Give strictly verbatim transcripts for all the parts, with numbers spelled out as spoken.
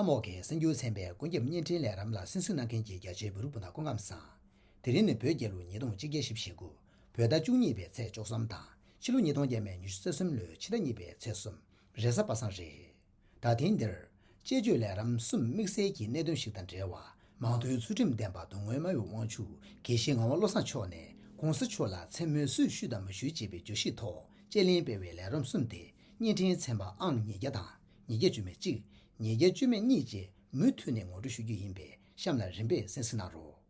མོག་གི་གསར་འགྱུར་ཚན་པའི་ཀུན་ཁྱབ་བརྙན་འཕྲིན་ལས་རིམ་ལ་གསན་གཟིགས་གནང་མཁན་གྱི་རྒྱ་ཆེའི་བོད་རིགས་སྤུན་ཟླ་སྐུ་ཁམས་བཟང་། དེ་རིང་ནི་བོད་རྒྱལ་ལོ་ཉིས་སྟོང་ཆིག་བརྒྱ་བཞི་བཅུ་ཞེ་དགུ། བོད་ཟླ་བཅུ་གཉིས་པའི་ཚེས་བཅུ་གསུམ་དང་ཕྱི་ལོ་ཉིས་སྟོང་བརྒྱ་མེད་ཉི་ཤུ་རྩ་གསུམ་ལོའི་ཕྱི་ཟླ་གཉིས་པའི་ཚེས་གསུམ། རེས་གཟའ་པ་སངས་རེད། ད་ཐེངས་འདིར། དཔྱད་བརྗོད་ལས་རིམ་གསུམ་དམིགས་བསལ་གྱི་གནད་དོན་ཞིག་དང་འབྲེལ་བ། མང་ཐོས་ཚུལ་ཁྲིམས་ལྡན་པ་དང་ངོ་མ་ཡི་དབང་ཕྱུག་དགེ་བཤེས་ངག་དབང་བློ་བཟང་མཆོག་ནས་གོང་ས་མཆོག་ལ་མཚན་སྨོད་སུས་ཞུས་དང་མ་ཞུས་ཅེས་པའི་བརྗོད་གཞིའི་ཐོག་དཔྱད་གླེང་སྤེལ་བའི་ལས་རིམ་གསུམ་དེ་བརྙན་འཕྲིན་ཚན་པ་ཨང་ཉིས་བརྒྱ་དང་ཉིས་བརྒྱ་བཅུ་མེད་གཅིག་ཉིས་བརྒྱ་བཅུ་མེད་གཉིས་བཅས་མུ་མཐུད་ནས་ངོ་སྤྲོད་ཞུ་རྒྱུ་ཡིན་པས་གཤམ་ལ་རིམ་པས་གསན་གཟིགས་གནང་རོགས།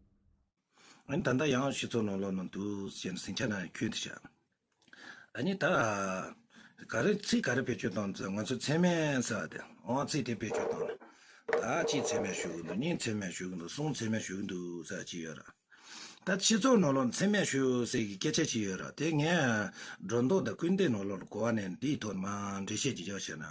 ཨ་ནི་ད་ལྟ་ཡང་སྤྱི་ཚོགས་ནང་ལོགས་ནང་དུ་ཞེས་ཟིང་ཆ་ནང་འཁོད་དེ་བཞག་ཨ་ནི་ད་ག་རེ་ཚིག་ག་རེ་བེད་སྤྱོད་བཏང་ཚེ་ང་ཚོ་མཚན་སྨད་ཟེར་བ་དེ་འོང་ཚིག་དེ་བེད་སྤྱོད་བཏང་ནས་ད་གཅིག་མཚན་སྨད་ཞུ་གི་འདུག་གཉིས་མཚན་སྨད་ཞུ་གི་འདུག་གསུམ་མཚན་སྨད་ཞུ་གི་འདུག་ཟེར་གཅིག་ཡོད་ར། ད་སྤྱི་ཚོགས་ནང་ལོགས་མཚན་སྨད་ཞུ་ཟེར་གི་སྐད་ཆ་ཅིག་ཡོད་ར། དེ་ངས་སྒྲོ་འདོགས་དང་སྐུལ་འདེད་ནང་ལོགས་གོ་བ་ནས་འདིའི་ཐོག་མ་འགྲེལ་བཤད་ཅིག་རྒྱག་བྱས་ན།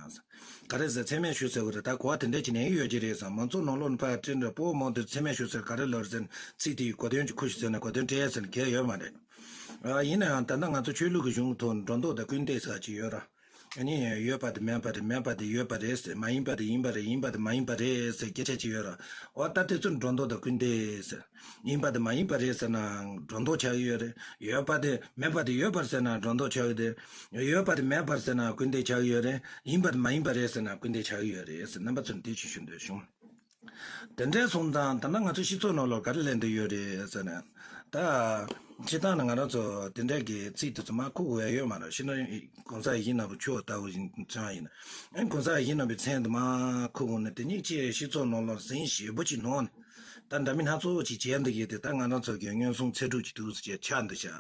ག་རེ་ཟེར་མཚན་སྨད་ཞུ་ཟེར་བ་རེད། ད་གོ་བ་དེ་འདྲ་ཅིག་ནས་ཡོད་ཀྱི་རེད་བསམ། མང་ཚོགས་ནང་ལོགས་ནས་ཕར་དྲན་རེད། སྤོ་བོ་མང་དུ་མཚན་སྨད་ཞུ་ཟེར་ག་རེ་ལབ་ཟེར་ན་ཚིག་དེའི་གོ་དོན་ཅིག་ཁུར་ཞིག་ཟེར་ན་གོ་དོན་འདྲ་ཟེར་ན་གལ་ཡོད་མ་རེད། ཨ་ཡིན་ན་ཡང་ད་ལྟ་ང་ཚོ་ཆོས་ལུགས་ཀྱི་གཞུང་ཐོག་སྒྲོ་འདོགས་དང་སྐུལ་འདེད་ཟེར་གྱི་ཡོད་ར། ཨ་ནི་ཡོད་པ་དེ་མེད་པ་རེད། མེད་པ་དེ་ཡོད་པ་རེད་ཟེར། མ་ཡིན་པ་དེ་ཡིན་པ་རེད། ཡིན་པ་དེ་མ་ཡིན་པ་རེད་ཟེར་སྐད་ཆ་ཅིག་ཡོད་ར། འོ་ད་དེ་ཚོ་སྒྲོ་འདོགས་དང་སྐུལ་འདེད་ཟེར། ཡིན་པ་དེ་མ་ཡིན་པ་རེད་ཟེར་ན་སྒྲོ་འདོགས་ཆགས་ཀྱི་ཡོད་རེད། ཡོད་པ་དེ་མེད་པ་དེ་ཡོད་པར་ཟེར་ན་སྒྲོ་འདོགས་ཆགས་ཀྱི་རེད། ཡོད་པ་དེ་མེད་པར་ཟེར་ན་སྐུལ་འདེད་ཆགས་ཀྱི་ཡོད་རེད། ཡིན་པ་དེ་མ་ཡིན་པ་རེད་ཟེར་ན་སྐུལ་འདེད་ཆགས་ཀྱི་ཡོད་རེད་ཟེར། རྣམ་པ་ཚོར་འདི་ཞུ་ཞུ་འདོད་བྱུང་། དེ་འདྲ་སོང་ཙང་ད་ལྟ་ང་ཚོ་སྤྱི་ཚོགས་ནང་ལོགས་ག་རེ་ལབ་འདོད་ཡོད་རེད་ཟེར་ན། ད་སྤྱིར་བཏང་ནས་ང་རང་ཚོ་དེ་འདྲ་གི་ཚིག་དེ་ཚོ་མར་ཁུག་དགོས་ཡ་ཡོད་མ་རེད། ཤི་ན་གོང་ས་ཡིན་ན་བུ་ཆོ་ལྟ་བུ་ཡིན་ཚོད་ཡིན་ན། གོང་ས་ཡིན་ན་བུའི་མཚན་དུ་མར་ཁུག་དགོས་ནས་དེ་ཉིད་ཀྱིས་སྤྱི་ཚོགས་ནང་ལོགས་ཟིང་ཞེ་པོ་ཅིག་ནོར་ནས། ད་འདྲ་མིན་སྣ་ཚོགས་ཅིག་བྱས་འདུག་ཡོད་དེ། ད་ང་རང་ཚོ་གི་སྔོན་སོང་ཚེ་སྒྲུབ་ཀྱི་དུས་སུ་ཆགས་འདུག་ཤག་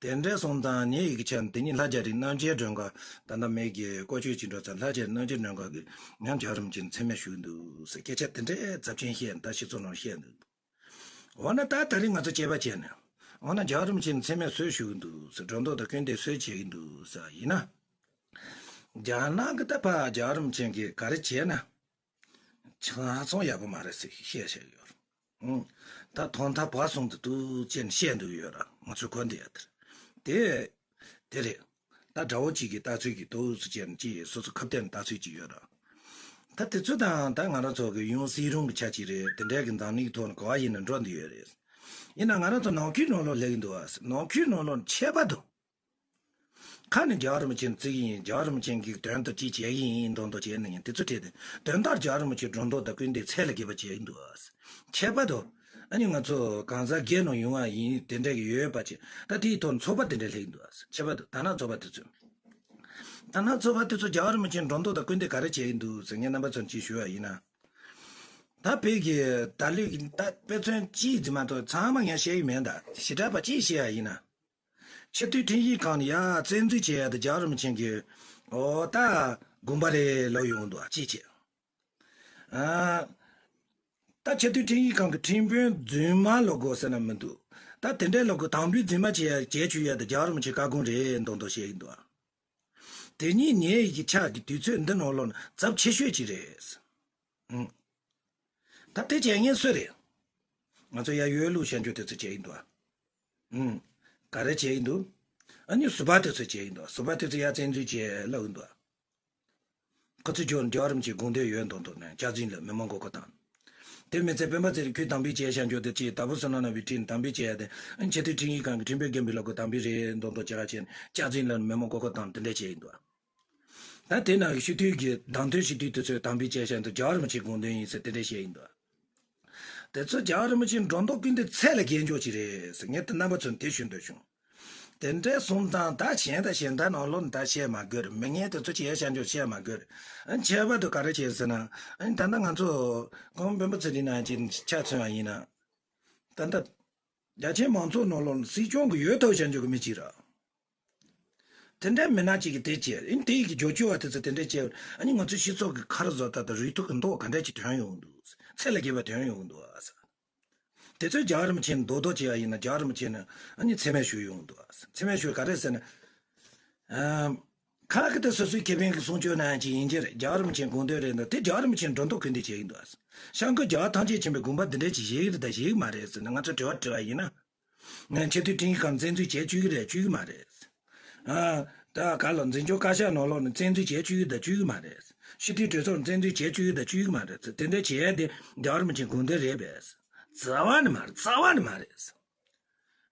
དེ་འདྲ་སོང་ཙང་ངེད་ཡི་གེ་ཆ་དེ་ཉིད་ལྷ་རྒྱ་རི་རྣམ་རྒྱལ་སྒྲོན་དཀར། ད་ལྟ་མེད་ཀྱི་བཀོལ་སྤྱོད་ཅིག་འགྲོ་ཙང་ལྷ་རྒྱ་རི་རྣམ་རྒྱལ་སྒྲོན་དཀར་གི་ཉམས་རྒྱལ་བ་རིན་པོ་ཆེ་མཚན་སྨད་ཞུ་གི་འདུག་ཟེར་སྐད་ཆ་དེ་འདྲའི་ཚབས་ཆེན་བཤད་ད་སྤྱི་ཚོགས་ནང་བཤད་འདུག་འོ་ན་ད་ད་རིང་ང་ཚོ་དཔྱད་པ་བྱས་ན། འོ་ན་རྒྱལ་བ་རིན་པོ་ཆེ་མཚན་སྨད་སུས་ཞུ་གི་འདུག་ཟེར། སྒྲོ་འདོགས་དང་སྐུལ་འདེད་སུས་བྱེད་ཀྱི་འདུག་ཟེར་ཡིན་ན། རྒྱ་ནག་གི་ད་ཕར་རྒྱལ་བ་རིན་པོ་ཆེ་གིས་ག་རེ་བྱས་ན། ཆང་ཚང་ཡག་པོ་མ་རེད་ཟེར་བཤད་བཤད་ཡོད་རེད། ཨང་། ད་ཐོག་མཐའ་བར་གསུམ་དུ་ཏུ་ཅན་བཤད་འདུག་ཡོད་ར། ང་ཚོས་གོ་འདི་ཡ་དེ་རེད། དེ་དེ་རེད། ད་དགྲ་བོ་གཅིག་གི་ལྟ་ཚུལ་གྱི་ཏོག་ཙམ་ཅན་གྱིས་སོ་སོ་ཁ་གཏད་ལྟ་ཚུལ་གཅིག་ཡོད་ར། ད་དེ་ཚོ་དང་ད་ང་རང་ཚོ་གི་ཡང་སྲིད་རང་གི་ཆ་གཅིག་རེད། དེ་འདྲའི་གི་འཛམ་གླིང་ཐོག་ནས་ག་བ་ཡིན་ན་འགྲོ་འདི་ཡོད་རེད། ཡིན་ན་ང་རང་ཚོ་ནང་ཁུལ་ནང་ལོགས་ལས་ཀྱི་འདུག་ཨ། ནང་ཁུལ་ནང་ལོགས་ཁྱད་པར་དུ། ཁ་ནས་རྒྱལ་བ་རིན་པོ་ཆེ་བརྩི་གི་ཡིན། རྒྱལ་བ་རིན་པོ་ཆེ་གི་དོན་དུ་ཅི་བྱེད་ཀྱི་ཡིན་མདོག་མདོག་བྱས་ནས་ཡིན་དེ་ཚོ་བྲིས་ཏེ། དོན་དག་རྒྱལ་བ་རིན་པོ་ཆེ་སྒྲོ་འདོགས་དང་སྐུལ་འདེད་ཚད་ལས་བརྒལ་བ་བྱེད་ཀྱི་འདུག་ཨ། ཁྱད་པར་དུ། ཨ་ནི་ང་ཚོ་གང་ཟག་སྒེར་ནང་ཡོང་བ་ཡིན་དེ་འདྲ་གི་ཡོད་པ་ཅིག་ད་དེའི་ཐོག་ཚོགས་པ་དེ་འདྲ་སླེབས་ཀྱི་འདུག་ཨ། ཁྱད་པར་དུ་ད་ནང་ཚོགས་པ་དེ་ཚོས། ད་ནང་ཚོགས་པ་དེ་ཚོ་རྒྱལ་བ་རིན་པོ་ཆེ་སྒྲོ་འདོགས་དང་སྐུལ་འདེད་ག་རེ་བྱེད་ཀྱི་འདུག་ཟེར་ངས་རྣམ་པ་ཚོར་ཅིག་ཞུ་བ་ཡིན་ན། ད་བོད་ཀྱི་ད་ལོའི་ད་དཔེ་མཚོན་གཅིག་ཙམ་མ་གཏོགས་ཚང་མ་ངས་བཤད་ཀྱི་མེད། ད་ཞེ་དྲག་པ་གཅིག་བཤད་ཡ་ཡིན་ན། ཆེས་མཐོའི་ཁྲིམས་ཞིབ་ཁང་ནས་ཡར་བཙན་འཛུལ་བྱེད་ཡ་དེ་རྒྱལ་བ་རིན་པོ་ཆེ་གི་འོ་ད་དགོངས་པ་རེད་ལབ་ཡོང་འདུག་ཅིག་བྱས། ཨ། ད་ཆེས་མཐོའི་ཁྲིམས་ཞིབ་ཁང་གི་ཁྲིམས་དཔོན་རྫུན་མ་ལབ་དགོས་ཟེར་ན་མི་འདུག་ད་དེ་འདྲའི་ལབ་དགོས། དམ་འབུལ་རྫུན་མ་བྱེད་ཡ་བྱེད་བཅུག་ཡ་དེ་རྒྱལ་བ་རིན་པོ་ཆེ་བཀའ་དགོངས་རེད་མདོག་མདོག་བཤད་ཀྱི་འདུག་དེ་ཉིད་ངེད་ཀྱི་ཕྱག་གི་དུས་ཚོད་འདི་ནང་ལོགས་ན་ཚབས་ཆེ་ཤོས་ཅིག་རེད། ཨང་། ད་དེ་བྱེད་མཁན་སུ་རེད། ང་ཚོ་ཡ་ཡོད་ལུགས་བྱ་འགྱུར་དེ་ཚོ་བྱེད་ཀྱི་འདུག་ཨ། ཨུམ། ག་རེ་བྱེད་ཀྱི་འདུག་ཨ་ནི་ཟུར་པ་དེ་ཚོ་བྱེད་ཀྱི་འདུག་ཟུར་པ་དེ་ཚོ་ཡ་བཙན་འཛུལ་བྱེད་ལབ་ཀྱི་འདུག་ཁོ་ཚོ་ཇོ་རྒྱལ་བ་རིན་པོ་ཆེའི་དགོངས་དོན་ཡོད་མདོག་མདོག་ནས་སྐྱག་རྫུན་ལ་མི་མང་མགོ་སྐོར་བཏང་། དེ་མི་ཚད་སྤེན་པ་ཚེ་རིང་ཁོས་དམ་འབུལ་བྱས་བྱ་འགྱུར་དེ་ཅིག་ད་བུ་བསོད་ནམས་རྣམ་པའི་ཁྲིད་དམ་འབུལ་བྱས་ཏེ། ཨ་ནི་ཆེས་མཐོའི་ཁྲིམས་ཞིབ་ཁང་གི་ཁྲིམས་དཔོན་རྒན་པའི་ལག་གི་དམ་འབུལ་རེད་མདོག་མདོག་བྱེད་ཀ་བྱས་ནས་སྐྱག་རྫུན་ལ་མི་མང་མགོ་སྐོར་བཏང་དེ་འདྲ་བྱས་ཡིན་འདུག་ད་དེ་ནང་གི་སྤྱི་འཐུས་ཀྱི་གདན་དོན་སྤྱི་འཐུས་དེ་ཚོས་དམ་འབུལ་བྱས་བཞག་འདུག་རྒྱལ་བ་རིན་པོ་ཆེའི་དགོངས་དོན་ཡིན་ཟེར་དེ་འདྲ་བཤད་ཡིན་འདུག་དེ་ཚོ་རྒྱལ་བ་རིན་པོ་ཆེའི་སྒྲོ་འདོགས་ཀུན་ཏུ་ཚད་ལས་བརྒལ་འཇོག་ཅིག་རེད་ཟེར་ངས་དེ་རྣམ་པ་ཚོར་དེ་ཞུ་འདོད་བྱུང་། དེ་འདྲའི་སོང་ཙང་ད་གཞན་དང་གཞན་དག་ནང་ལོགས་ད་བཤད་མ་དགོས་རེད། མི་ངན་དེ་ཚོ་བྱས་བཞག་འཇོག་བཤད་མ་དགོས་རེད། ཨ་ཁྱད་པར་དུ་ག་རེ་བྱས་ཟེར་ན། ཨ་ད་ལྟ་ང་ཚོ་ཁོང་སྤེན་པ་ཚེ་རིང་ནང་བཞིན་ཆ་མཚོན་པ་ཡིན་ན། ད་ལྟ་རྒྱ་ཆེའི་མང་ཚོགས་ནང་ལོགས་ནས་སྲིད་སྐྱོང་གི་ཡོད་ཐབས་བྱ་འཇོག་གི་མི་གཅིག་ར། དེ་འདྲའི་མི་སྣ་གཅིག་གིས་དེ་བྱས། ཨིན་དེ་ཡི་གི་རྒྱབ་སྐྱོར་བ་དེ་ཚོ་དེ་འདྲ་བྱས། ཨ་ནི་ང་ཚོའི་སྤྱི་ཚོགས་ཀྱི་ཁ་ར་བཟོ་ལྟ་དང་རིགས་ཐོག་གི་མདོག་ག་འདྲ་ཅིག་ཐོན་ཡོང་འདུག་ཚད་ལས་བརྒལ་བ་ཐོན་ཡོང་འདུག་ཨ། དེ་ཚོས་རྒྱལ་བ་རིན་པོ་ཆེ་མདོག་མདོག་བྱས་པ་ཡིན་ན་རྒྱལ་བ་རིན་པོ་ཆེ་ནི་ཨ་ནི་མཚན་སྨད་ཞུ་ཡོང་འདུག་ཨ། མཚན་སྨད་ཞུ་ག་རེ་ཟེར་ན། ཨ། ཁ་ཁ་ད་སོ་སོའི་ཁེ་ཕན་གྱི་སྲུང་སྐྱོབ་གནང་ཡ་ཅིག་ཡིན་གྱི་རེད། རྒྱལ་བ་རིན་པོ་ཆེའི་དགོངས་དོན་རེད་འདུག་དེ་རྒྱལ་བ་རིན་པོ་ཆེའི་སྒྲོ་འདོགས་ཀུན་ཏུ་བྱེད་ཀྱི་འདུག་ཨ། སྐྱབས་མགོན་རྒྱལ་བ་ཐམས་ཅད་མཁྱེན་པའི་དགོངས་པ་འདི་འདྲ་ཅིག་བཞེས་ཀྱི་རེད་ད་བཞེས་ཀྱི་མ་རེད་ཟེར་ནས་ང་ཚོས་དྲི་བ་དྲི་བ་ཡིན་ན། ང་ཆེས་མཐོའི་ཁྲིམས་ཞིབ་ཁང་བཙན་འཛུལ་བྱས་བཅུག་གི་རེད་བཅུག་གི་མ་རེད། ཨ། ད་ག་ལ་འཛིན་སྐྱོང་བཀའ་ཤག་ནང་ལོགས་ནས་བཙན་འཛུལ་བྱས་བཅུག་གི་ད་བཅུག་གི་མ་རེད། སྤྱི་འཐུས་གྲོས་ཚོགས་རྩ་འཛུགས་བྱེད་བཅུག་ཡོད་དང་བཅུག་ཡོད་མ་རེད། དེ་འདྲ་བྱེད་ཡ་དེ་རྒྱལ་བ་རིན་པོ་ཆེའི་དགོངས་དོན་རེད་པས། རྩ་བ་ནས་མ་རེད། རྩ་བ་ནས་མ་རེད།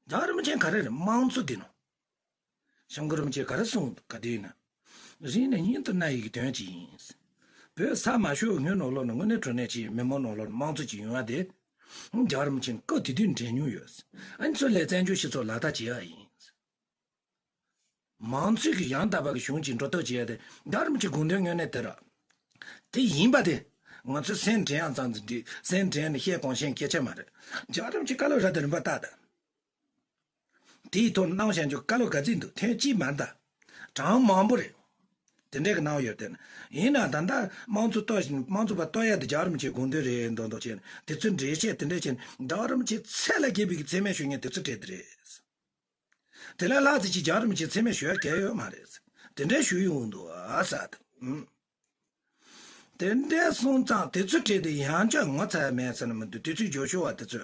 རྒྱལ་བ་རིན་པོ་ཆེ་ག་རེ་རེད། དམངས་གཙོ་དེ་ནོ། སྐྱབས་མགོན་རིན་པོ་ཆེ་ག་རེ་གསུངས་འདུག་ག་དུས་ན། རིང་ནས་སྙིང་དུ་མནན་ཡག་གི་དོན་ཅིག་ཡིན། བོད་ས་མ་ཤོར་སྔོན་ནང་ལོགས་ན་དངོས་གནས་དྲང་གནས་ཀྱི་མི་མང་ནང་ལོགས་ན་དམངས་གཙོ་ཅིག་ཡོང་བ་དེ། རྒྱལ་བ་རིན་པོ་ཆེ་སྐབས་དེ་དུས་འདྲེན་མྱོང་ཡོད། ཨ་ནི་ཚོ་ལས་བཙན་བྱོལ་སྤྱི་ཚོགས་ལག་བསྟར་བྱེད་ཡག་ཡིན། མང་གཙོའི་གི་ཡང་དག་པ་གི་གཞུང་ཅིག་འགྲོ་ཐབས་བྱེད་ཡ་དེ་རྒྱལ་བ་རིན་པོ་ཆེའི་དགོངས་དོན་དངོས་གནས་དེ་རེད། དེ་ཡིན་པ་དེ། ང་ཚོས་སེམས་དྲན་ཡང་ཙམ་ཟིན་འགྲིག་སེམས་དྲན་ནས་བཤད་གང་བཤད་སྐད་ཆ་མ་རེད། རྒྱལ་བ་རིན་པོ་ཆེའི་བཀའ་སློབ་རབ་དང་རིམ་པ་ལྟ་དང་། དེའི་ཐོག་གནང་བཞག་རྒྱུ་བཀའ་སློབ་ག་ཚོད་འདུག་ཐེངས་གཅིག་མ་རེད་ད། གྲངས་མང་པོ་རེད། དེ་འདྲས་ཀྱི་གནང་ཡོད་དེ། ཡིན་ན་ད་ལྟ་དམངས་གཙོ་གཏོར་བཞིན་དམངས་གཙོ་པ་གཏོར་ཡ་དེ་རྒྱལ་བ་རིན་པོ་ཆེའི་དགོངས་དོན་རེད་མདོག་མདོག་བྱས་ནས་དེ་ཚོའི་འགྲེལ་བཤད་དེ་འདྲས་བྱས་ནས་རྒྱལ་བ་རིན་པོ་ཆེ་ཚད་ལས་བརྒལ་བའི་གི་མཚན་སྨད་ཞུ་མཁན་དེ་ཚོ་གྲས་དེ་རེད། དེ་ལས་ལྷག་ཙམ་ཅིག་རྒྱལ་བ་རིན་པོ་ཆེ་མཚན་སྨད་ཞུ་ཡ་གལ་ཡོད་མ་རེད། དེ་འདྲའི་ཞུ་ཡོང་འདུག་ཨ་ས་དང་། དེ་འདྲའི་སོང་ཙང་དེ་ཚོ་གྲས་དེ་ཡང་བསྐྱར་ངོ་ཚ་ཡ་མེད་ཟེར་ན་མི་འདུག་དུས་ཚོད་མགྱོགས་ཤོར་བ་དེ་ཚོ།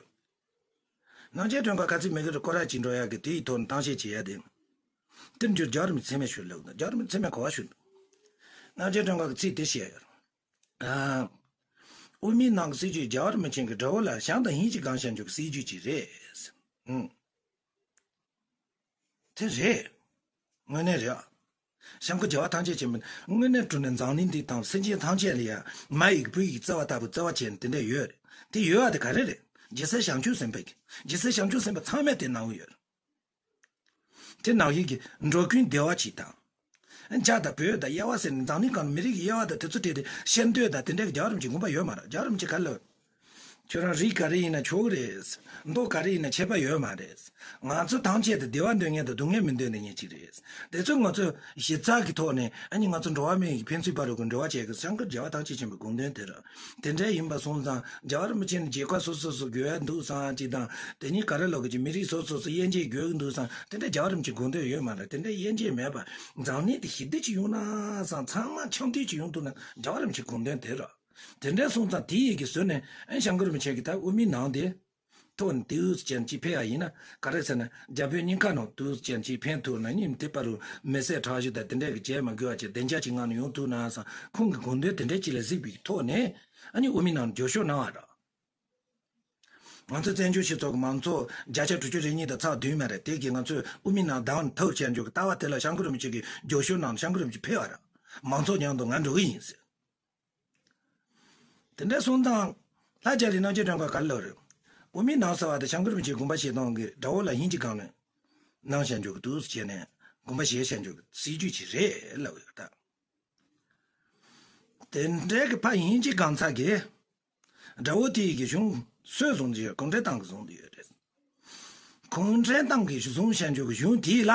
སྣང་ཆེན་སྒྲོན་ཁ་ག་ཚོད་མི་གི་རུ་སྐོར་ར་ཅིག་འགྲོ་ཡ་གི་དེའི་ཐོག་ནས་གཏམ་བཤད་བྱེད་ཡ་དེ། དེར་འགྱུར་རྒྱལ་བ་རིན་པོ་ཆེ་མཚན་སྨད་ཞུ་ལུགས་དང་རྒྱལ་བ་རིན་པོ་ཆེ་མཚན་སྨད་ག་པར་ཞུ་འདུག་སྣང་ཆེན་སྒྲོན་ཁ་གི་ཚིག་དེ་བཤད་ཡོད། ཨ། དབུ་མའི་ནང་གི་སྲིད་བྱུས་རྒྱལ་བ་རིན་པོ་ཆེ་གི་དགྲ་བོ་ལ་བྱམས་དང་ཡིད་ཀྱིས་སྒང་བཞག་འཇོག་གི་སྲིད་བྱུས་ཅིག་རེད། ཨང་། དེ་རེད། དངོས་གནས་རེད་ཨ། བྱམས་མགོན་རྒྱལ་བ་ཐམས་ཅད་མཁྱེན་པ་དངོས་གནས་དྲང་གནས་འཛམ་གླིང་འདི་དང་སེམས་ཅན་ཐམས་ཅད་ལ་ཡ་མ་ཡི་བུ་ཡི་བརྩེ་བ་ལྟ་བུ་བརྩེ་བ་བྱས་ནས་དེ་འདྲ་ཡོད་རེད། དེ་ཡོད་ཨ་དེ་ག་རེ་རེད། རྗེ་བཙུན་བྱང་ཆུབ་སེམས་དཔའ་གི་རྗེ་བཙུན་བྱང་ཆུབ་སེམས་དཔའ་ཚང་མས་དེ་གནང་ཡོད་རེད། དེ་ནང་བཞིན་གྱི་འགྲོ་ཀུན་བདེ་བ་ཅིག་དང་། འཇག་དང་བོད་དང་དབྱེ་བ་ཟེར་ནས་འཛམ་གླིང་སྒང་ལ་མི་རིགས་ཀྱི་དབྱེ་བ་དང་དེ་ཚོ་བྲིས་ཏེ་ཤེས་འདོད་དང་དེ་འདྲའི་རྒྱལ་བ་རིན་པོ་ཆེའི་དགོངས་པ་ཡོད་མ་རེད། རྒྱལ་བ་རིན་པོ་ཆེ་ག་ལ། ཁྱོད་རང་རིགས་ག་རེ་ཡིན་ན་ཆོག་གི་རེད། མདོག་ག་རེ་ཡིན་ན་ཁྱད་པར་ཡོད་མ་རེད། ང་ཚོ་ཐམས་ཅད་དུ་བདེ་བ་འདོད་མཁན་དང་སྡུག་བསྔལ་མི་འདོད་མཁན་གཅིག་རེད། དེ་ཚོ་ང་ཚོ་གཞི་རྩ་གི་ཐོག་ནས་ཨ་ནི་ང་ཚོ་འགྲོ་བ་མི་ཡི་ཕན་ཚུན་བར་དུ་འགྲོ་བ་བྱེད་དགོས་བྱམས་མགོན་རྒྱལ་བ་ཐམས་ཅད་མཁྱེན་པའི་དགོངས་དོན་དེ་རེད། དེ་འདྲ་ཡིན་པ་སོང་ཙང་རྒྱལ་བ་རིན་པོ་ཆེ་ནི་རྒྱལ་ཁབ་སོ་སོ་སོ་དགོས་ཡ་འདུག་བསམ་གཅིག་དང་དེ་གཉིས་ག་རེ་ལོག་གི་མི་རིགས་སོ་སོ་སོ་དབྱེ་འབྱེད་དགོས་ཀྱི་འདུག་བསམ་དེ་འདྲ་རྒྱལ་བ་རིན་པོ་ཆེའི་དགོངས་དོན་ཡོད་མ་རེད། དེ་འདྲ་དབྱེ་འབྱེད་མེད་པ་འཛམ་གླིང་དེ་ཞི་བདེ་ཅིག་ཡོང་ན་བསམ་ཚང་མ་འཆམ་མཐུན་ཅིག་ཡོང་ཐུབ་ན་རྒྱལ་བ་རིན་པོ་ཆེའི་དགོངས་དོན་དེ་རེད། དེ་འདྲ་སོང་ཙང་དེ་ཡི་གེ་བཟོས་ནས་ཨ་ནི་སྐྱབས་མགོན་རིན་པོ་ཆེ་གིས་ད་དབུ་མའི་ནང་དེ་ཐོག་ནས་དེའུ་ཅན་གཅིག་ཕེབས་ཡ་ཡིན་ན་ག་རེ་ཟེར་ན་རྒྱ་བོད་གཉིས་ཀ་ནང་དེའུ་ཅན་གཅིག་ཕན་ཐོགས་ན་ཉིན་དེ་བར་དུ་མི་བསད་ཁྲག་ཞུ་དང་དེ་འདྲ་གི་བྱས་མ་དགོས་པ་བྱས་བདེ་འཇགས་ཀྱི་ངང་ནས་ཡོང་ཐུབ་ན་བསམ་ཁོང་གི་དགོངས་དོན་དེ་འདྲ་གཅིག་ལ་གཟིགས་པའི་ཐོག་ནས་ཨ་ནི་དབུ་མའི་ནང་འགྱུར་བཤོག་གནང་བ་རེད། ང་ཚོ་བཙན་བྱོལ་སྤྱི་ཚོགས་ཀྱི་མང་ཚོགས་བརྒྱ་ཆ་དྲུག་ཅུ་རེ་གཉིས་དང་ཚེག་བདུན་མ་རེད། དེ་གིས་ང་ཚོས་དབུ་མའི་ནང་བདམས་ཐབས་བྱས་འཇོག་གི་ལྟ་བ་དེ་ལ་སྐྱབས་མགོན་རིན་པོ་ཆེ་གིས་འགྱུར་བཤོག་གནང་སྐྱབས་མགོན་རིན་པོ་ཆེ་ཕེབས་པ་རེད། མང་ཚོགས་མཉམ་དུ་ང་འགྲོ་གི་ཡིན་ཟེར། དེ་འདྲ་སོང་ཙང་། ལྷ་རྒྱ་རི་རྣམ་རྒྱལ་སྒྲོན་ཁ་ག་ལ་རེད། དབུ་མའི་ནང་ཟེར་བ་དེ་སྐྱབས་མགོན་རིན་པོ་ཆེའི་དགོངས་པ་བཞེས་སྟངས་ཀྱི་དགྲ་བོ་ལ་ཡིན་གཅིག་གང་ནས། གནང་བྱས་འཇོག་གི་འདུག་ཟེར་བྱས་ནས་དགོངས་པ་བཞེས་བྱས་འཇོག་གི་སྲིད་ཇུས་ཅིག་རེད་ལབ་ཡོད་ད། དེ་འདྲའི་གི་ཕ་ཡིན་གཅིག་གང་ཚ་གི། དགྲ་བོ་དེ་ཡི་གི་གཞུང་སུས་བཟུང་གི་ཡོད། གུང་ཁྲན་ཏང་གིས་བཟུང་གི་ཡོད་རེད། གུང་ཁྲན་ཏང་གིས་བཟུང་བྱས་འཇོག་གི་གཞུང་དེ་ལ།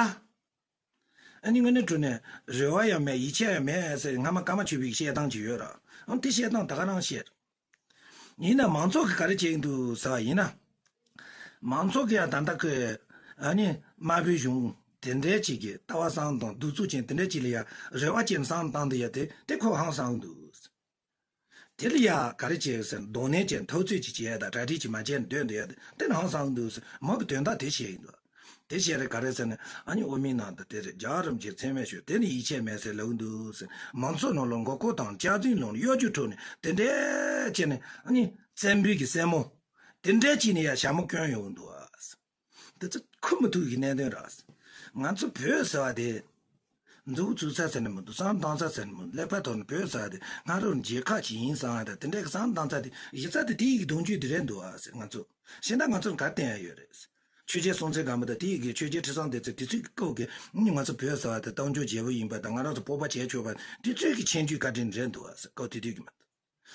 ཨ་ནི་དངོས་གནས་དྲང་གནས་རེ་བ་ཡང་མེད་ཡིད་ཆེས་ཡང་མེད་ཟེར་སྔ་མ་ཀརྨ་ཆོས་འཕེལ་གྱི་བཤད་སྟངས་ཅིག་ཡོད་ར། ཨང་དེ་བཤད་སྟངས་ད་ག་རང་བཤད། ཡིན་ན་མང་ཚོགས་ཀྱིས་ག་རེ་བྱེད་ཀྱི་འདུག་ཟེར་བ་ཡིན་ན། མང་ཚོགས་ཀྱིས་ཡང་ད་ལྟ་ཁོས་ཨ་ནི་དམར་པོའི་གཞུང་དེ་འདྲའི་ཅིག་གི་ལྟ་བ་བཟང་དང་གདུག་རྩུབ་ཅན་དེ་འདྲའི་ཅིག་ལ་ཡང་རེ་བ་ཅན་བཟང་བཏང་འདུག་ཡ་དེ་དེ་ཁོ་ཧང་སང་འདུག་དེ་ལ་ཡ་ག་རེ་བྱས་ཟེར་གདོང་ལེན་བྱས་ཐུབ་ཚོད་ཅིག་བྱས་ཡ་དང་གྲ་སྒྲིག་ཅིག་མ་བྱས་ནས་སྡོད་འདུག་ཡ་དེ་དེ་ནང་བཟང་འདུག་ཟེར་མོ་གི་དོན་དག་དེ་བཤད་ཡིན་འདུག་དེ་བཤད་རེད་ག་རེ་ཟེར་ན་ཨ་ནི་དབུ་མའི་ནང་དུ་དེ་རེད་རྒྱལ་བ་རིན་པོ་ཆེ་མཚན་སྨད་ཞུས་དེ་ནི་ཡིད་ཆེས་མེད་ཟེར་ལབ་འདུག་ཟེར་མང་ཚོགས་ནང་ལ་མགོ་སྐོར་དང་སྐྱག་རྫུན་ལོང་གཡོ་སྒྱུ་འཕྲོག་ནས་དེ་འདྲས་བྱས་ནས་ཨ་ནི་བཙན་པོའི་གི་སྲས་མོ་དེ་འདྲས་ཅིག་ནས་ཡ་ཞྭ་མོ་བསྐྱོན་ཡོང་འདུག་ཨ། དེ་ཚོ་ཁུ་མི་ཐུག་གི་གནད་དོན་རེད། ང་ཚོ་བོད་ཟེར་བ་དེ། མཛུབ་བཙུགས་ས་ཟེར་ནི་མི་འདུག་བསམ་བཏང་ས་ཟེར་ནི་མི་འདུག་ཀླད་པ་ཐོག་ནས་བོད་ཟེར་བ་དེ་སྔ་རོལ་རྒྱལ་ཁབ་ཅིག་ཡིན་བསམ་ཡ་དང་དེ་འདྲའི་བསམ་བཏང་ས་དེ་གཞི་རྩ་དེ་དེའི་གི་གདུང་རྒྱུད་དེ་རེད་འདུག་ཨ་ཟེར་ང་ཚོ། གཞན་དག་ང་ཚོར་ག་རེ་བསྟན་ཡ་ཡོད་རེད། ཆོས་རྒྱལ་སྲོང་བཙན་སྒམ་པོ་དང་དེའི་གི་ཆོས་རྒྱལ་ཁྲི་སྲོང་ལྡེ་བཙན་དེ་ཚོའི་གི་སྐབས་ཀྱི་ང་ཚོ་བོད་ཟེར་བ་དེ་རྟ་མཆོག་རྒྱལ་པོ་ཡིན་པ་དང་ང་རང་ཚོ་སྤོབས་པ་བྱས་ཆོག་པ་དེ་ཚོའི་གི་ཆེ་བརྗོད་བཀའ་དྲིན་རེད་འདུག་ཨ་ཟེར་སྐབས་དེ་དུས་ཀྱི་མ་གཏོགས།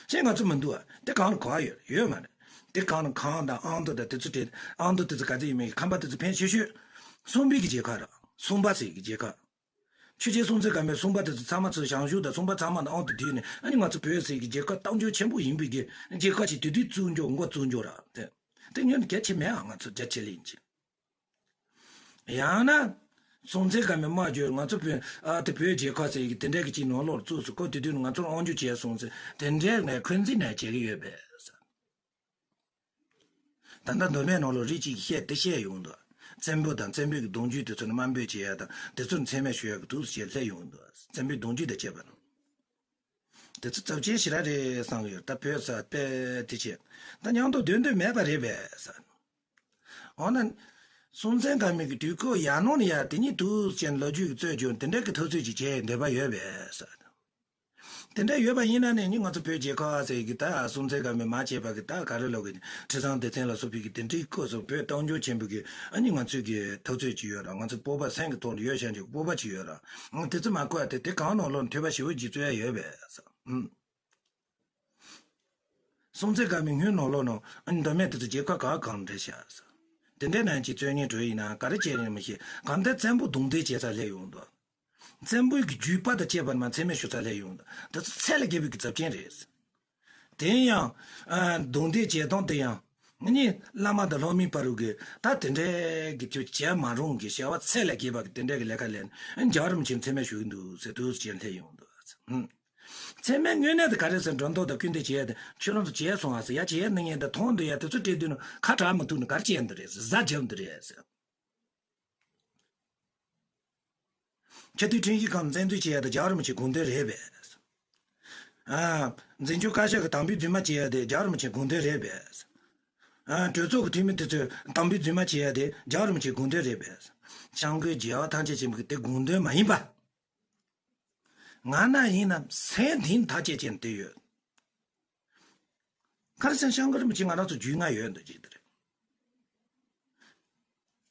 གཞན་ང་ཚོ་མི་འདུག་ཨ། དེ་གང་ལ་གོ་བ་ཡོད་ཡོད་མ་རེད། དེ་གང་ལ་གང་དང་ཨང་དུ་དང་དེ་ཚོ་དེ་ཨང་དུ་དེ་ཚོ་ག་ཚོད་ཡིན་མིན་ཁམས་པ་དེ་ཚོ་ཕན་ཆེ་ཤོས། སུམ་པའི་གི་རྒྱལ་ཁབ་ར་སུམ་པ་ཟེར་གི་རྒྱལ་ཁབ། ཆོས་རྒྱལ་སྲོང་བཙན་སྒམ་པོའི་སུམ་པ་དེ་ཚོ་ཚང་མ་ཚོ་ཞང་ཞུང་དང་སུམ་པ་ཚང་མ་དང་ཨང་དུ་བསྡུས་ནས་ཨ་ནི་ང་ཚོ་བོད་ཟེར་གི་རྒྱལ་ཁབ་རྟགས་འཇུག་ཆེན་པོ་ཡིན་པའི་གི་རྒྱལ་ཁབ་ཅིག་དེ་དུས་བཙུགས་འཇོག་འགོ་བཙུགས་འཇོག་ར་དེ། དེ་ཉོན་གལ་ཆེ་མེད་ཨ་ང་ཚོ་རྒྱ་ཆེ་ལེ་ཡིན་གྱི། ཡང་ན། སྲོང་བཙན་སྒམ་པོའི་དམག་བརྒྱུད་ང་ཚོ་བོད་ཨ་དེ་བོད་རྒྱལ་ཁབ་ཟེར་གི་དེ་འདྲའི་གི་ཅིག་ནང་ལོགས་བཙུགས་སུ་ཁོ་དེ་དུས་ང་ཚོར་དབང་སྒྱུར་བྱས་སོང་ཟེར་དེ་འདྲའི་ནས་འཁོན་འཛིན་ནས་བྱེད་ཀྱི་ཡོད་པས། ད་ལྟ་མདོ་སྨད་ནང་ལོགས་རིགས་གཅིག་གིས་བཤད་དེ་བཤད་ཡོང་འདུག་བཙན་པོ་དང་བཙན་པོའི་གི་གདུང་རྒྱུད་དེ་ཚོ་ནི་དམའ་འབེབས་བྱེད་ཡ་དང་དེ་ཚོར་མཚན་སྨད་ཞུ་ཡ་གི་དུས་སུ་བྱས་སླེབས་ཡོང་འདུག་བཙན་པོའི་གདུང་རྒྱུད་དང་བཅས་པ་ནི། དེ་ཚོ་ཚབས་ཆེན་ཞེ་དྲག་རེད་བསམ་གི་ཡོད། ད་བོད་ས་དཔེ་དེ་བྱས། ད་མཉམ་དུ་སྡོད་འདོད་མེད་པ་རེད་པས་ཟེར། འོ་ན། སྲོང་བཙན་སྒམ་པོའི་གི་དུས་སྐབས་ཡར་ནང་ནས་ཡར་དེ་ཉིད་དུ་ཅན་ལོ་རྒྱུས་ཀྱི་རྩོད་རྒྱུ་དེ་འདྲ་གི་ཐུགས་རྩོད་ཅིག་བྱས་འདོད་པ་ཡོད་པས་ཟེར། དེ་འདྲ་ཡོད་པ་ཡིན་ན་ནི་ནི་ང་ཚོ་བོད་རྒྱལ་ཁབ་ཟེར་གི་ད་སྲོང་བཙན་སྒམ་པོས་མ་བྱས་པ་གི་ད་ག་རེ་ལོ་གི་ཁྲི་སྲོང་ལྡེ་བཙན་ལ་སོགས་པའི་གི་དེ་འདྲའི་སྐབས་སུ་བོད་བཏང་འཇོག་ཆེན་པོ་གི་ཨ་ནི་ང་ཚོའི་གི་ཐུགས་རྩོད་ཅིག་ཡོད་ར། ང་ཚོ་སྤོབས་པ་སེམས་ཀྱི་ཐོག་ལ་ཡོད་བཞག་འཇོག་སྤོབས་པ་ཅིག་ཡོད་ར། དེ་ཚོ་མ་བཀོད་དེ་དེ་གང་ནང་ལོགས་ནས་ཐོས་པ་ཞེ་པོ་ཅིག་རྩོད་ཡ་ཡོད་པས། སྲོང་བཙན་སྒམ་པོའི་སྔོན་ནང་ལོགས་ནང་ཨ་ནི་མདོ་སྨད་དེ་ཚོ་རྒྱལ་ཁབ་ག་གང་འདྲ་བཞག་ཟེར། དེ་འདྲའི་ནང་གི་རྩོད་རྙིང་གྲོལ་ཡིན་ན་ག་རེ་བྱས་ཡིན་མི་ཤེས། གང་ལྟར་བཙན་པོ་རྡུང་རྡེག་བྱས་ཚར་སླེབས་ཡོང་འདུག་བཙན་པོའི་གི་རྒྱུད་པ་དང་བཅས་པ་མ་མཚན་སྨད་ཞུ་ཚར་སླེབས་ཡོང་འདུག་དེ་ཚོ་ཚད་ལས་བརྒལ་བའི་གི་ཚབས་ཆེན་རེད། དེ་ཡང་ཨ་རྡུང་རྡེག་བྱས་སྟངས་དེ་ཡང་ནི་བླ་མ་དང་སློབ་མའི་བར་གི་ད་དེ་འདྲའི་གི་ཁྱོད་བྱས་མ་རུང་གི་བྱ་བ་ཚད་ལས་བརྒལ་བ་གི་དེ་འདྲའི་གི་ལས་ཀ་ལས་ནི་རྒྱལ་བ་རིན་པོ་ཆེ་མཚན་སྨད་ཞུ་གི་འདུག་ཟེར་དུས་སུ་བྱས་སླེབས་ཡོང་འདུག་མཚན་སྨད་དངོས་གནས་དེ་ག་རེ་ཟེར། སྒྲོ་འདོགས་དང་སྐུལ་འདེད་བྱས་ཏེ་ཁྱོད་རང་ཚོ་བྱས་སོང་ཨ་ཟེར། ཡ་བྱས་ནི་ངས་འདི་མཐོང་འདུག་ཡ་དེ་ཚོ་སྤྲད་དུས་ནི་ཁ་གྲག་མི་ཐུབ་ནི་ག་རེ་བྱས་འདི་རེད་ཟེར། གཟའ་རྒྱབ་འདི་རེད་ཟེར། ཆེས་མཐོའི་ཁྲིམས་ཞིབ་ཁང་བཙན་འཛུལ་བྱས་ཡ་དེ་རྒྱལ་བ་རིན་པོ་ཆེའི་དགོངས་དོན་རེད་པས། ཨ། འཛིན་སྐྱོང་བཀའ་ཤག་གི་དམ་པའི་རྫུན་མ་བྱས་ཡ་དེ་རྒྱལ་བ་རིན་པོ་ཆེའི་དགོངས་དོན་རེད་པས། ཨ། གྲོས་ཚོགས་ཀྱི་འཐུས་མི་དེ་ཚོས་དམ་པའི་རྫུན་མ་བྱས་ཡ་དེ་རྒྱལ་བ་རིན་པོ་ཆེའི་དགོངས་དོན་རེད་པས། སྐྱབས་མགོན་རྒྱལ་བ་ཐམས་ཅད་མཁྱེན་པ་གི་དེ་དགོངས་དོན་མ་ཡིན་པ། ང་ན་ཡིན་ན་སེམས་གཏིང་ཐག་བཅད་ཅན་དེ་ཡོད། ག་རེ་ཟེར་ན་སྐྱབས་མགོན་རིན་པོ་ཆེ་ང་རང་ཚོ་རྒྱུས་མངའ་ཡོད་འདུག་ཅིག་དེ་རེད།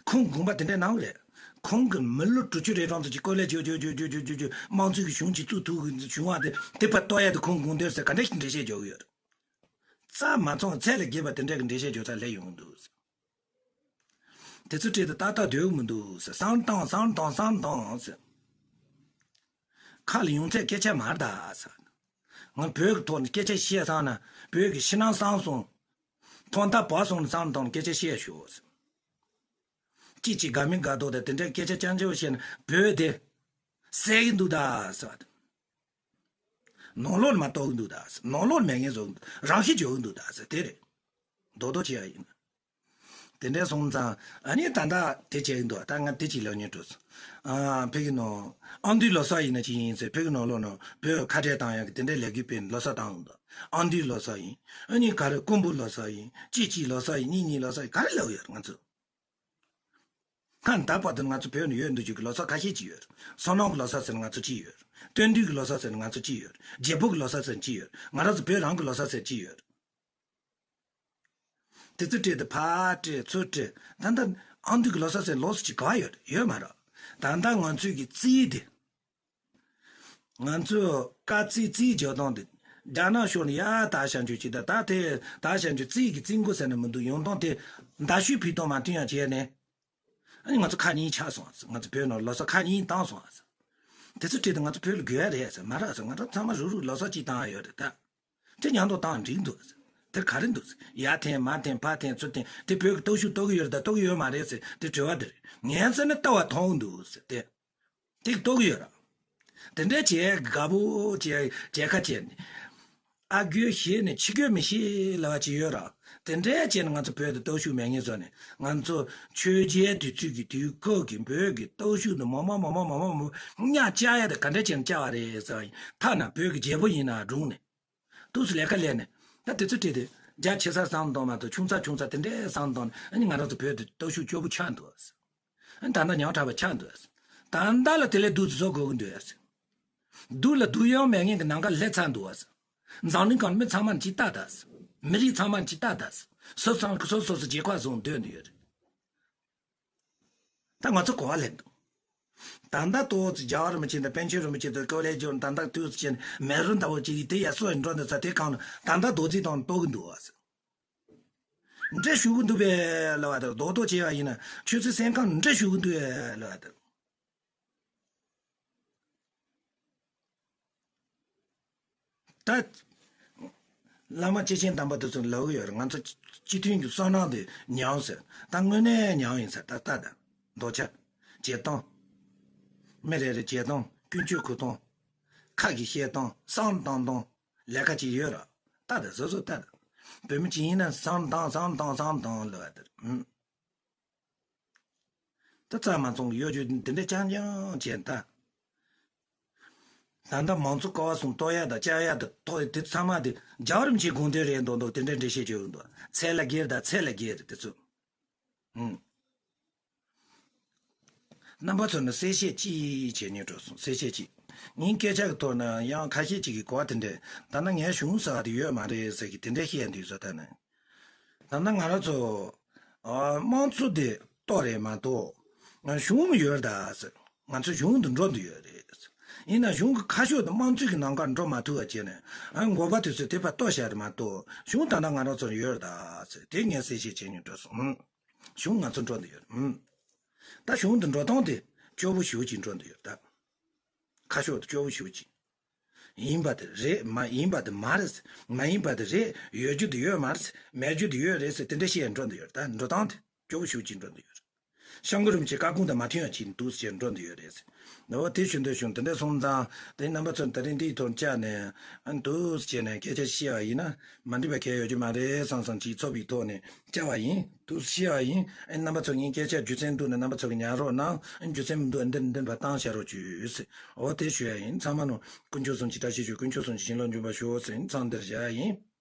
ཁོང་དགོངས་པ་དེ་འདྲའི་གནང་བ་རེད། ཁོང་གི་མི་ལོ་དྲུག་ཅུ་རེ་གྲངས་ཙམ་གྱི་སྐོར་ལས་ཇོ་ཇོ་དམངས་གཙོའི་གི་གཞུང་ཅིག་བཙུགས་ཐུབ་གི་བྱུང་བ་དེ་དེ་ཕར་གཏོར་ཡ་དེ་ཁོང་དགོངས་དོན་ཟེར་ག་འདྲ་ཞིག་འགྲེལ་བཤད་རྒྱག་གི་ཡོད་རེད། རྩ་མ་ཚང་ཚད་ལས་བརྒལ་བ་དེ་འདྲ་གི་འགྲེལ་བཤད་རྒྱག་ཚར་སླེབས་ཡོང་གི་འདུག་ཟེར། དེ་ཚོ་བྲིས་ཏེ་ཏག་ཏག་སྡོད་མི་འདུག་ཟེར། བསམ་བཏང་བསམ་བཏང་བསམ་བཏང་ཟེར། ཁ་ལ་ཡོང་ཚད་སྐད་ཆ་མ་རེད་ད་ཟེར། ང་བོད་ཀྱི་ཐོག་ནས་སྐད་ཆ་བཤད་བསམ་ན་བོད་ཀྱི་ཕྱི་ནང་གསང་སོང་། ཐོག་མཐའ་བར་གསུམ་ནས་བསམ་བཏང་སྐད་ཆ་བཤད་ཤོག་ཟེར། ཅིག་ཅིག་དགའ་མི་དགའ་མདོག་དང་དེ་འདྲའི་སྐད་ཆ་རྐྱང་རྐྱང་བཤད་ན་བོད་དེ་ཟད་ཀྱི་འདུག་ད་ཟེར། ནང་ལོགས་ནས་མར་གཏོར་གི་འདུག་ད་ཟེར། ནང་ལོགས་ནས་མེད་མཁན་བཟོ་གི་འདུག་རང་ཤི་འཇོག་གི་འདུག་ད་ཟེར། དེ་རེད། རྡོག་རྡོག་བྱེད་ཡ་ཡིན། དེ་འདྲའི་སོང་ཙང་ཨ་ནི་ད་ལྟ་དེ་བྱེད་ཀྱི་འདུག་ད་ང་དེ་ཅིག་ལབ་སྙིང་འདོད་སོང་། ཨ། བོད་ཀྱི་ནང་ཨ་མདོའི་ལོ་གསར་ཡིན་ན་ཅི་ཡིན་ཟེར། བོད་ཀྱི་ནང་ལོགས་ནང་བོད་ཁ་བྲལ་བཏང་ཡག་གི་དེ་འདྲའི་ལས་འགུལ་སྤེལ་ནས་ལོ་གསར་བཏང་གི་འདུག་ཨ་མདོའི་ལོ་གསར་ཡིན། ཨ་ནི་ག་རེ་ཀོང་པོའི་ལོ་གསར་ཡིན། གཅིག་གཅིག་ལོ་གསར་ཡིན། གཉིས་གཉིས་ལོ་གསར་ཡིན། ག་རེ་ལབ་ཡོད་རེད་ང་ཚོ། ད་ལྟ་བར་དུ་ང་ཚོ་བོད་ནང་ཡོད་འདུག་རྒྱུ་གི་ལོ་གསར་ཁ་ཤས་ཅིག་ཡོད་རེད། བསོད་ནམས་ཀྱི་ལོ་གསར་ཟེར་ན་ང་ཚོ་ཅིག་ཡོད་རེད། སྟོན་དུས་ཀྱི་ལོ་གསར་ཟེར་ན་ང་ཚོ་ཅིག་ཡོད་རེད། བརྗེ་པོ་གི་ལོ་གསར་ཟེར་ན་ཅིག་ཡོད་རེད། ང་རང་ཚོ་བོད་རང་གི་ལོ་གསར་ཟེར་ཅིག་ཡོད་རེད། དེ་ཚོ་སྤྲད་དེ་ཕར་སྤྲད་ཚུར་སྤྲད། ད་ལྟ་ཨ་མདོ་གི་ལོ་གསར་ཟེར་ལོ་གསར་ཅིག་ག་ཡོད་རེད། ཡོད་མ་རེད། ད་ལྟ་ང་ཚོའི་གི་རྩིས་དེ། ང་ཚོས་དཀའ་ཚེགས་རྩིས་རྒྱག་སྟངས་དེ། རྒྱ་ནག་ཕྱོགས་ནས་ཡ་ད་ཤ་འཇུ་ཅིག་ད་ད་དེ་ད་ཤ་འཇུ་རྩིས་ཀྱི་རྩིས་འགོ་ཟེར་ནས་མི་འདུག་ཡོང་སྟངས་དེ་མདའ་གཞུ་ཕུད་སྟངས་མ་མཐུན་ཡང་བྱས་ནས། ཨ་ནི་ང་ཚོ་ཁ་གཉིས་ཆགས་སོང་། ང་ཚོ་བོད་ནང་ལོ་གསར་ཁ་གཉིས་བཏང་སོང་། དེ་ཚོ་བྲིས་ཏེ་ང་ཚོ་བོད་ལ་དགོས་ཡ་རེད་ཟེར། མ་རེད་ཟེར། ང་རང་ཚང་མ་རུག་རུག་ལོ་གསར་གཅིག་བཏང་ཡ་ཡོད་རེད་ད། དེ་མཉམ་དུ་བཏང་འགྲིག་འདུག་ཟེར། དེ་ག་རེ་འདུག་ཟེར། ཡར་འཐེན་མར་འཐེན་ཕར་འཐེན་ཚུར་འཐེན་དེ་བོད་ཀྱི་སྟོབས་ཤུགས་རྟོགས་ཀྱི་ཡོད་རེད་ད་རྟོགས་ཀྱི་ཡོད་མ་རེད་ཟེར་དེ་དྲི་བ་དེ་རེད། ངས་བཙལ་ན་ལྟ་བ་མཐོང་འདུག་ཟེར་དེ། དེ་རྟོགས་ཀྱི་ཡོད་རེད། དེ་འདྲ་བྱས་དགའ་པོ་བྱས་བྱས་ཁ་བྱས་ནས། ཨ་དགོས་ཤེས་ནས་ཕྱི་དགོས་མི་ཤེས་ལབ་པ་ཅིག་ཡོད་རེད། དེ་འདྲ་བྱས་ནས་ང་ཚོ་བོད་དུ་སྟོབས་ཤུགས་མེད་ངེས་བཟོ་ནས་ང་ཚོ་ཆོས་རྒྱལ་དུས་ཚོད་ཀྱི་དུས་སྐབས་ཀྱི་བོད་ཀྱི་སྟོབས་ཤུགས་འདི་མོ་མོ་མོ་མོ་མོ་མོ་མོ་གཉའ་བཅག་ཡ་དེ་ག་འདྲ་བྱས་ནས་བཅག་པ་རེད་ཟེར་བ་ཡིན། ཐ་ན་བོད་ཀྱི་རྒྱལ་པོ་ཡིན་ན་སྒྲུང་ནས། དུས་སུ་ལས་ཀ་ལས་ནས་ད་དེ་ཚོ་བྲིས་ཏེ་རྒྱ་ཆེ་ས་བསམ་གཏོང་མ་གཏོགས་ཆུང་ས་ཆུང་ས་དེ་འདྲའི་བསམ་གཏོང་ནས་ཨ་ནི་ང་རང་ཚོ་བོད་དུ་སྟོབས་ཤུགས་སྐྱོ་པོ་ཆགས་འདུག་ཨ། ཨ་ནི་ད་ལྟ་ཉག་ཕྲ་བ་ཆགས་འདུག་ཨ། ད་ལྟ་ལ་དེ་ལས་སྡུག་ཏུ་བཟོ་དགོས་ཀྱི་འདུག་ཨ། སྡུག་ལ་སྡུག་ཡང་མེད་མཁན་གྱི་ནམ་མཁའ་སླེབས་ཚར་འདུག་ཨ། འཛམ་གླིང་སྒང་མི་ཚང་མ་ཅིག་ལྟ་ད། མི་རིགས་ཚང་མ་ཅིག་ལྟ་ད། སོ་སོ་སོ་སོ་སོ་རྒྱལ་ཁབ་བཟུང་སྡོད་འདུག་ཡོད་རེད། ད་ང་ཚོ་གོ་བ་ལེན་འདུག་ད་ལྟ་ཏོག་ཙི་རྒྱལ་བ་རིན་པོ་ཆེ་དང་པཎ་ཆེན་རིན་པོ་ཆེ་དང་ཀོ་ལེ་ཇོ་ད་ལྟ་དུས་ཙི་ཅན་མེ་རུ་ཟླ་བོ་ཅིག་དེ་ཡ་སོ་ཡི་འགྲོ་འདི་ཚ་དེ་གང་ལ་ད་ལྟ་རྡོ་རྗེ་དང་གཏོགས་ཀྱི་འདུག་བ། འདྲ་ཞུ་གི་འདུག་པས་ལབ་པ་དང་རྡོག་རྡོག་བྱས་པ་ཡིན་ན་ཆོས་སྲིད་སེམས་ཁམས་འདྲ་ཞུ་གི་འདུག་པས་ལབ་པ་དང་། ད། བླ་མ་སྐྱེས་ཆེན་དམ་པ་དེ་ཚོ་ལབ་གི་ཡོད་རེད། ང་ཚོ་སྤྱི་མཐུན་གྱི་བསོད་ནམས་དེ་ཉམས་ཟེར། ད་དངོས་གནས་ཉམས་ཡིན་ཟེར། ད་ལྟ་ད་འདོད་ཆགས་བྱེད་སྟངས། མི་རེ་རེ་བྱེད་སྟངས་ཀུན་སྤྱོད་འཁུར་སྟངས། ཁ་གི་བཤད་སྟངས་བསམ་བཏང་སྟངས་ལས་ཀ་ཅིག་ཡོད་རེད། ད་ད་སོ་སོ་ད་ད་བོད་མི་ཅིག་ཡིན་ན་བསམ་བཏང་བསམ་བཏང་བསམ་བཏང་ལབ་པ་དེ་རེད། ད་རྩ་མ་ཚང་གི་གཡོ་སྒྱུ་འདི་འདྲ་རྐྱང་རྐྱང་བྱས་ད། ད་ལྟ་མང་གཙོ་ཀ་བ་གསུམ་གཏོར་ཡ་དང་བཅག་ཡ་དང་གཏོར་དེ་ཚང་མ་དེ་རྒྱལ་བ་རིན་པོ་ཆེའི་དགོངས་དོན་རེད་འདུག་འདུག་དེ་འདྲའི་འགྲེལ་བཤད་བྱས་ཡོད་འདུག་ཚད་ལ་བརྒལ་དང་ཚད་ལ་བརྒལ་རེད་དེ་ཚོ། ཨུམ། རྣམ་པ་ཚོ་ནི་གསལ་བཤད་ཅིག་བྱེད་སྙིང་འདོད་སོང་། གསལ་བཤད་ཅིག་ངའི་སྐད་ཆ་གི་ཐོག་ན་ཡང་ཁ་ཤས་ཅིག་གིས་གོ་བ་དེ་འདྲས། ད་ནི་ངས་གཞུང་ཟེར་བ་དེ་ཡོད་མ་རེད་ཟེར་གི་དེ་འདྲས་བཤད་འདུག་ཟེར། ད་ནི་ད་ནི་ང་རང་ཚོ་ཨ་དམངས་གཙོ་དེ་གཏོར་རེད་མ་གཏོགས་གཞུང་ཡོད་ད་ཟེར། ང་ཚོ་གཞུང་དུ་འགྲོ་འདོད་ཡོད་རེད་ཟེར། ཡིན་ན་གཞུང་གི་ཁ་ཕྱོགས་དེ་དམངས་གཙོའི་གི་ནང་ཁར་འགྲོ་མ་ཐུབ་པ་བྱས་ནས་ཨ་འགོ་པ་དེ་ཚོས་དེ་ཕར་གཏོར་བཞག་རེད་མ་གཏོགས་གཞུང་ད་ནི་ང་རང་ཚོ་ཡོད་ད་ཟེར། དེ་ངས་གསལ་བཤད་བྱེད་སྙིང་འདོད་སོང་། གཞུང་ང་ཚོ་འགྲོ་འདོད་ཡོད། ཨུམ། ད་གཞུང་དུ་འགྲོ་སྟངས་དེ་སྐྱོ་བོ་ཞེ་པོ་ཅིག་འགྲོ་འདོད་ཡོད་ད། ཁ་ཕྱོགས་དེ་སྐྱོ་བོ་ཞེ་པོ་ཅིག་ཡིན་པ་དེ་རེད། མ་ཡིན་པ་དེ་མ་རེད། མ་ཡིན་པ་དེ་རེད། ཡོད་རྒྱུ་དེ་ཡོད་མ་རེད། མེད་རྒྱུ་དེ་ཡོད་རེད་ཟེར་དེ་འདྲ་བཤད་འགྲོ་འདོད་ཡོད་ད། འགྲོ་སྟངས་དེ་སྐྱོ་བོ་ཞེ་པོ་ཅིག་འགྲོ་འདོད་ཡོད། སྐྱབས་མགོན་རིན་པོ་ཆེ་བཀའ་དགོངས་དང་མ་མཐུན་ཡ་ཅིག་འདུག་ཟེར་འགྲོ་འདོད་ཡོད་རེད་ཟེར། འོ་དེ་ཞུ་འདོད་བྱུང་། དེ་འདྲ་སོང་ཙང་དེ་རྣམ་པ་ཚོ་ད་རིང་འདིའི་ཐོག་བཅར་ནས་ཨ་འདུག་ཟེར་ནས་སྐད་ཆ་བཤད་པ་ཡིན་ན་མ་འགྲིག་པ་གང་ཡང་ཡོད་རྒྱུ་མ་རེད་བསམ་བསམ་ཅིག་ཚོར་བའི་ཐོག་ནས་བཅར་བ་ཡིན། འདུག་ཟེར་བཤད་པ་ཡིན། ཨ་རྣམ་པ་ཚོ་ངའི་སྐད་ཆ་རྒྱུ་མཚན་འདུག་ན་རྣམ་པ་ཚོ་གིས་ཉར་རོགས་གནང་། རྒྱུ་མཚན་མི་འདུག་ཨ་འདི་འདི་འདྲ་བཏང་བཞག་རོགས་བྱོས་ཟེར། འོ་དེ་ཞུ་ཡ་ཡིན། ཚང་མ་ནོ་དཀོན་མཆོག་གསུམ་གྱི་བཀྲ་ཤིས་ཤོག་དཀོན་མཆོག་གསུམ་གྱི་བྱིན་རླབས་འཇུག་པར་ཤོག་ཟེར། མཚམས་འདིར་བཞག་ཡ་ཡིན།